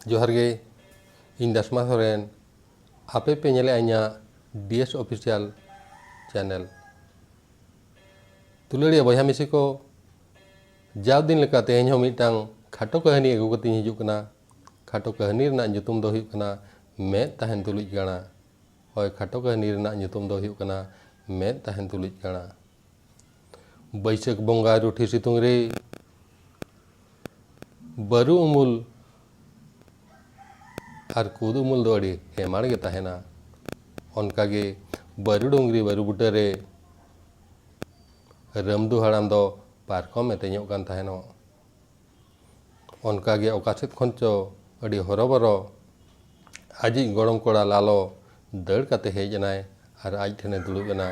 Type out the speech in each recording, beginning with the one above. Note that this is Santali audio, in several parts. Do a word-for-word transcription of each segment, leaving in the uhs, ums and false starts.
ᱡᱚᱦᱟᱨ ᱜᱮ, ᱤᱧ ᱫᱟᱥᱢᱟ ᱥᱚᱨᱮᱱ᱾ ᱟᱯᱮ ᱯᱮ ᱧᱮᱞᱮᱫᱼᱟ ᱤᱧᱟᱹᱜ ᱰᱤ ᱮᱥ Official Channel᱾ ᱫᱩᱞᱟᱹᱲᱤᱭᱟᱹ ᱵᱚᱭᱦᱟ ᱢᱤᱥᱤ ᱠᱚ, ᱡᱟᱣ ᱫᱤᱱ ᱞᱮᱠᱟ ᱛᱮᱦᱮᱧ ᱦᱚᱸ ᱢᱤᱫᱴᱟᱝ ᱠᱷᱟᱴᱚ ᱠᱟᱹᱦᱱᱤ ᱟᱹᱜᱩ ᱠᱟᱛᱮᱧ ᱦᱤᱡᱩᱜ ᱠᱟᱱᱟ᱾ ᱠᱷᱟᱴᱚ ᱠᱟᱹᱦᱱᱤ ᱨᱮᱱᱟᱜ ᱧᱩᱛᱩᱢ ᱫᱚ ᱦᱩᱭᱩᱜ ᱠᱟᱱᱟ ᱢᱮᱫ ᱛᱟᱦᱮᱱ ᱛᱩᱞᱩᱡ ᱠᱟᱬᱟ᱾ ᱦᱳᱭ, ᱠᱷᱟᱴᱚ ᱠᱟᱹᱦᱱᱤ ᱨᱮᱱᱟᱜ ᱧᱩᱛᱩᱢ ᱫᱚ ᱦᱩᱭᱩᱜ ᱠᱟᱱᱟ ᱢᱮᱫ ᱛᱟᱦᱮᱱ ᱛᱩᱞᱩᱡ ᱠᱟᱬᱟ᱾ ᱵᱟᱹᱭᱥᱟᱹᱠᱷ ᱵᱚᱸᱜᱟ ᱨᱩᱴᱷᱤ ᱥᱤᱛᱩᱝ ᱨᱮ ᱵᱟᱹᱨᱩ ᱩᱢᱩᱞ ᱟᱨ ᱠᱩᱫ ᱩᱢᱩᱞ ᱫᱚ ᱟᱹᱰᱤ ᱦᱮᱢᱟᱲ ᱜᱮ ᱛᱟᱦᱮᱱᱟ᱾ ᱚᱱᱠᱟᱜᱮ ᱵᱟᱹᱨᱩ ᱰᱩᱝᱨᱤ ᱵᱟᱹᱨᱩ ᱵᱩᱴᱟᱹ ᱨᱮ ᱨᱟᱹᱢᱫᱩ ᱦᱟᱲᱟᱢ ᱫᱚ ᱯᱟᱨᱠᱚᱢ ᱮ ᱛᱮᱧᱚᱜ ᱠᱟᱱ ᱛᱟᱦᱮᱱᱚᱜ᱾ ᱚᱱᱠᱟᱜᱮ ᱚᱠᱟ ᱥᱮᱫ ᱠᱷᱚᱱ ᱪᱚ ᱟᱹᱰᱤ ᱦᱚᱨᱚᱵᱚᱨᱚ ᱟᱡᱤᱡ ᱜᱚᱲᱚᱢ ᱠᱚᱲᱟ ᱞᱟᱞᱚ ᱫᱟᱹᱲ ᱠᱟᱛᱮ ᱦᱮᱡ ᱮᱱᱟᱭ ᱟᱨ ᱟᱡ ᱴᱷᱮᱱᱮ ᱫᱩᱲᱩᱵ ᱮᱱᱟ᱾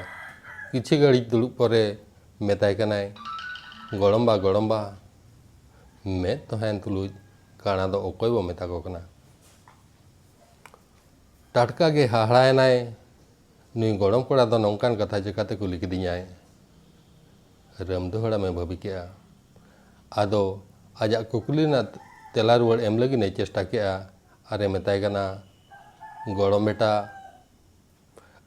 ᱠᱤᱪᱷᱤ ᱜᱷᱟᱹᱲᱤᱡ ᱫᱩᱲᱩᱵ ᱯᱚᱨᱮ ᱢᱮᱛᱟᱭ ᱠᱟᱱᱟᱭ, "ᱜᱚᱲᱚᱢᱵᱟ, ᱜᱚᱲᱚᱢᱵᱟ, ᱢᱮᱫ ᱛᱟᱦᱮᱱ ᱛᱩᱞᱩᱡ ᱠᱟᱬᱟ ᱫᱚ ᱚᱠᱚᱭ ᱵᱚ ᱢᱮᱛᱟ ᱠᱚ ᱠᱟᱱᱟ?" ᱴᱟᱴᱠᱟ ᱜᱮ ᱦᱟᱦᱟᱲᱟᱭᱮᱱᱟᱭ, "ᱱᱩᱭ ᱜᱚᱲᱚᱢ ᱠᱚᱲᱟ ᱫᱚ ᱱᱚᱝᱠᱟᱱ ᱠᱟᱛᱷᱟ ᱪᱤᱠᱟᱹᱛᱮ ᱠᱩᱞᱤ ᱠᱤᱫᱤᱧᱟᱭ?" ᱨᱟᱹᱢᱫᱩ ᱦᱟᱲᱟᱢᱮ ᱵᱷᱟᱹᱵᱤ ᱠᱮᱜᱼᱟ᱾ ᱟᱫᱚ ᱟᱡᱟᱜ ᱠᱩᱠᱞᱤ ᱨᱮᱱᱟᱜ ᱛᱮᱞᱟ ᱨᱩᱣᱟᱹᱲ ᱮᱢ ᱞᱟᱹᱜᱤᱫ ᱮ ᱪᱮᱥᱴᱟ ᱠᱮᱜᱼᱟ ᱟᱨ ᱮ ᱢᱮᱛᱟᱭ ᱠᱟᱱᱟ, "ᱜᱚᱲᱚᱢ ᱵᱮᱴᱟ,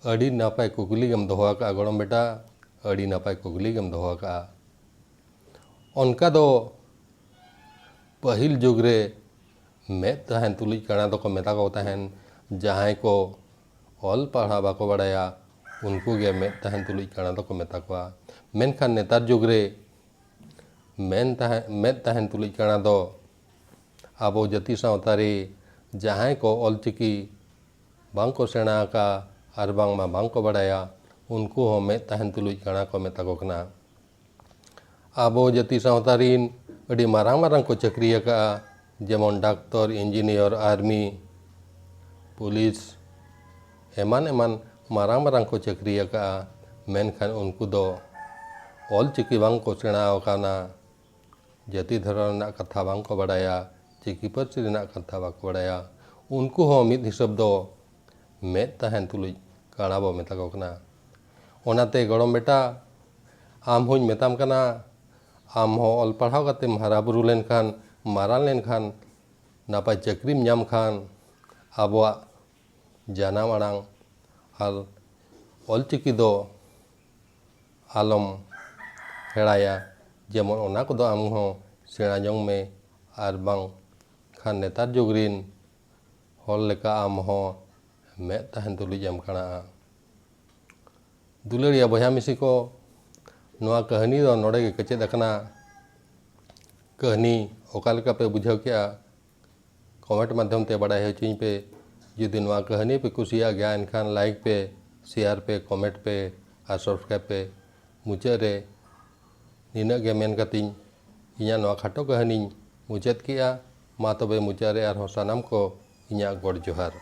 ᱟᱹᱰᱤ ᱱᱟᱯᱟᱭ ᱠᱩᱠᱞᱤ ᱜᱮᱢ ᱫᱚᱦᱚ ᱟᱠᱟᱫᱼᱟ ᱜᱚᱲᱚᱢ ᱵᱮᱴᱟ, ᱟᱹᱰᱤ ᱱᱟᱯᱟᱭ ᱠᱩᱠᱞᱤ ᱜᱮᱢ ᱫᱚᱦᱚ ᱟᱠᱟᱫᱼᱟ᱾ ᱚᱱᱠᱟ ᱫᱚ ᱯᱟᱹᱦᱤᱞ ᱡᱩᱜᱽ ᱨᱮ ᱢᱮᱫ ᱛᱟᱦᱮᱱ ᱛᱩᱞᱩᱡ ᱠᱟᱬᱟ ᱫᱚᱠᱚ ᱢᱮᱛᱟ ᱠᱚ ᱛᱟᱦᱮᱱ, ᱡᱟᱦᱟᱸᱭ ᱠᱚ ᱚᱞ ᱯᱟᱲᱦᱟᱣ ᱵᱟᱠᱚ ᱵᱟᱲᱟᱭᱟ, ᱩᱱᱠᱩ ᱜᱮ ᱢᱮᱫ ᱛᱟᱦᱮᱱ ᱛᱩᱞᱩᱡ ᱠᱟᱬᱟ ᱫᱚᱠᱚ ᱢᱮᱛᱟ ᱠᱚᱣᱟ᱾ ᱢᱮᱱᱠᱷᱟᱱ ᱱᱮᱛᱟᱨ ᱡᱩᱜᱽ ᱨᱮ ᱢᱮᱱ ᱛᱟᱦᱮᱸ, ᱢᱮᱫ ᱛᱟᱦᱮᱱ ᱛᱩᱞᱩᱡ ᱠᱟᱬᱟ ᱫᱚ ᱟᱵᱚ ᱡᱟᱹᱛᱤ ᱥᱟᱶᱛᱟ ᱨᱮ ᱡᱟᱦᱟᱸᱭ ᱠᱚ ᱚᱞᱪᱤᱠᱤ ᱵᱟᱝ ᱠᱚ ᱥᱮᱬᱟ ᱟᱠᱟᱫᱼᱟ ᱟᱨ ᱵᱟᱝᱢᱟ ᱵᱟᱝ ᱠᱚ ᱵᱟᱲᱟᱭᱟ, ᱩᱱᱠᱩ ᱦᱚᱸ ᱢᱮᱫ ᱛᱟᱦᱮᱱ ᱛᱩᱞᱩᱡ ᱠᱟᱬᱟ ᱠᱚ ᱢᱮᱛᱟ ᱠᱚ ᱠᱟᱱᱟ᱾ ᱟᱵᱚ ᱡᱟᱹᱛᱤ ᱥᱟᱶᱛᱟ ᱨᱤᱱ ᱟᱹᱰᱤ ᱢᱟᱨᱟᱝ ᱢᱟᱨᱟᱝ ᱠᱚ ᱪᱟᱹᱠᱨᱤ ᱟᱠᱟᱫᱼᱟ, ᱡᱮᱢᱚᱱ ᱰᱟᱠᱛᱚᱨ, ᱤᱧᱡᱤᱱᱤᱭᱟᱨ, ᱟᱨᱢᱤ, ᱯᱩᱞᱤᱥ, ᱮᱢᱟᱱ ᱮᱢᱟᱱ ᱢᱟᱨᱟᱝ ᱢᱟᱨᱟᱝ ᱠᱚ ᱪᱟᱹᱠᱨᱤ ᱟᱠᱟᱫᱼᱟ᱾ ᱢᱮᱱᱠᱷᱟᱱ ᱩᱱᱠᱩ ᱫᱚ ᱚᱞ ᱪᱤᱠᱤ ᱵᱟᱝ ᱠᱚ ᱥᱮᱬᱟ ᱟᱠᱟᱱᱟ, ᱡᱟᱹᱛᱤ ᱫᱷᱚᱨᱚᱢ ᱨᱮᱱᱟᱜ ᱠᱟᱛᱷᱟ ᱵᱟᱝ ᱠᱚ ᱵᱟᱲᱟᱭᱟ, ᱪᱤᱠᱤ ᱯᱟᱹᱨᱥᱤ ᱨᱮᱱᱟᱜ ᱠᱟᱛᱷᱟ ᱵᱟᱠᱚ ᱵᱟᱲᱟᱭᱟ᱾ ᱩᱱᱠᱩ ᱦᱚᱸ ᱢᱤᱫ ᱦᱤᱥᱟᱹᱵ ᱫᱚ ᱢᱮᱫ ᱛᱟᱦᱮᱱ ᱛᱩᱞᱩᱡ ᱠᱟᱬᱟ ᱵᱚ ᱢᱮᱛᱟ ᱠᱚ ᱠᱟᱱᱟ᱾ ᱚᱱᱟᱛᱮ ᱜᱚᱲᱚᱢ ᱵᱮᱴᱟ, ᱟᱢ ᱦᱚᱸᱧ ᱢᱮᱛᱟᱢ ᱠᱟᱱᱟ, ᱟᱢ ᱦᱚᱸ ᱚᱞ ᱯᱟᱲᱦᱟᱣ ᱠᱟᱛᱮᱢ ᱦᱟᱨᱟ ᱵᱩᱨᱩ ᱞᱮᱱᱠᱷᱟᱱ, ᱢᱟᱨᱟᱝ ᱞᱮᱱᱠᱷᱟᱱ, ᱱᱟᱯᱟᱭ ᱪᱟᱹᱠᱨᱤᱢ ᱧᱟᱢ ᱠᱷᱟᱱ ᱟᱵᱚᱣᱟᱜ ᱡᱟᱱᱟᱢ ᱟᱲᱟᱝ ᱟᱨ ᱚᱞᱪᱤᱠᱤ ᱫᱚ ᱟᱞᱚᱢ ᱦᱮᱲᱟᱭᱟ, ᱡᱮᱢᱚᱱ ᱚᱱᱟ ᱠᱚᱫᱚ ᱟᱢ ᱦᱚᱸ ᱥᱮᱬᱟ ᱡᱚᱝ ᱢᱮ, ᱟᱨ ᱵᱟᱝ ᱠᱷᱟᱱ ᱱᱮᱛᱟᱨ ᱡᱩᱜᱽ ᱨᱤᱱ ᱦᱚᱲ ᱞᱮᱠᱟ ᱟᱢ ᱦᱚᱸ ᱢᱮᱫ ᱛᱟᱦᱮᱱ ᱛᱩᱞᱩᱡ ᱮᱢ ᱠᱟᱬᱟᱜᱼᱟ᱾ ᱫᱩᱞᱟᱹᱲᱤᱭᱟ ᱵᱚᱭᱦᱟ ᱢᱤᱥᱤ ᱠᱚ, ᱱᱚᱣᱟ ᱠᱟᱹᱦᱱᱤ ᱫᱚ ᱱᱚᱰᱮ ᱜᱮ ᱠᱮᱪᱮᱫ ᱟᱠᱟᱱᱟ᱾ ᱠᱟᱹᱦᱱᱤ ᱚᱠᱟ ᱞᱮᱠᱟ ᱯᱮ ᱵᱩᱡᱷᱟᱹᱣ ᱠᱮᱜᱼᱟ, ᱠᱚᱢᱮᱱᱴ ᱢᱟᱫᱽᱫᱷᱚᱢ ᱛᱮ ᱵᱟᱲᱟᱭ ᱦᱚᱪᱚᱧ ᱯᱮ᱾ ᱡᱩᱫᱤ ᱱᱚᱣᱟ ᱠᱟᱹᱦᱱᱤ ᱯᱮ ᱠᱩᱥᱤᱭᱟᱜ ᱜᱮᱭᱟ, ᱮᱱᱠᱷᱟᱱ ᱞᱟᱭᱤᱠ ᱯᱮ, ᱥᱮᱭᱟᱨ ᱯᱮ, ᱠᱚᱢᱮᱱᱴ ᱯᱮ ᱟᱨ ᱥᱟᱵᱥᱠᱨᱟᱭᱤᱵ ᱯᱮ᱾ ᱢᱩᱪᱟᱹᱫ ᱨᱮ ᱱᱤᱱᱟᱹᱜ ᱜᱮ ᱢᱮᱱ ᱠᱟᱛᱮᱧ ᱤᱧᱟᱹᱜ ᱱᱚᱣᱟ ᱠᱷᱟᱴᱚ ᱠᱟᱹᱦᱱᱤᱧ ᱢᱩᱪᱟᱹᱫ ᱠᱮᱜᱼᱟ᱾ ᱢᱟ ᱛᱚᱵᱮ ᱢᱩᱪᱟᱹᱫ ᱨᱮ ᱟᱨᱦᱚᱸ ᱥᱟᱱᱟᱢ ᱠᱚ ᱤᱧᱟᱹᱜ ᱜᱚᱰ ᱡᱚᱦᱟᱨ᱾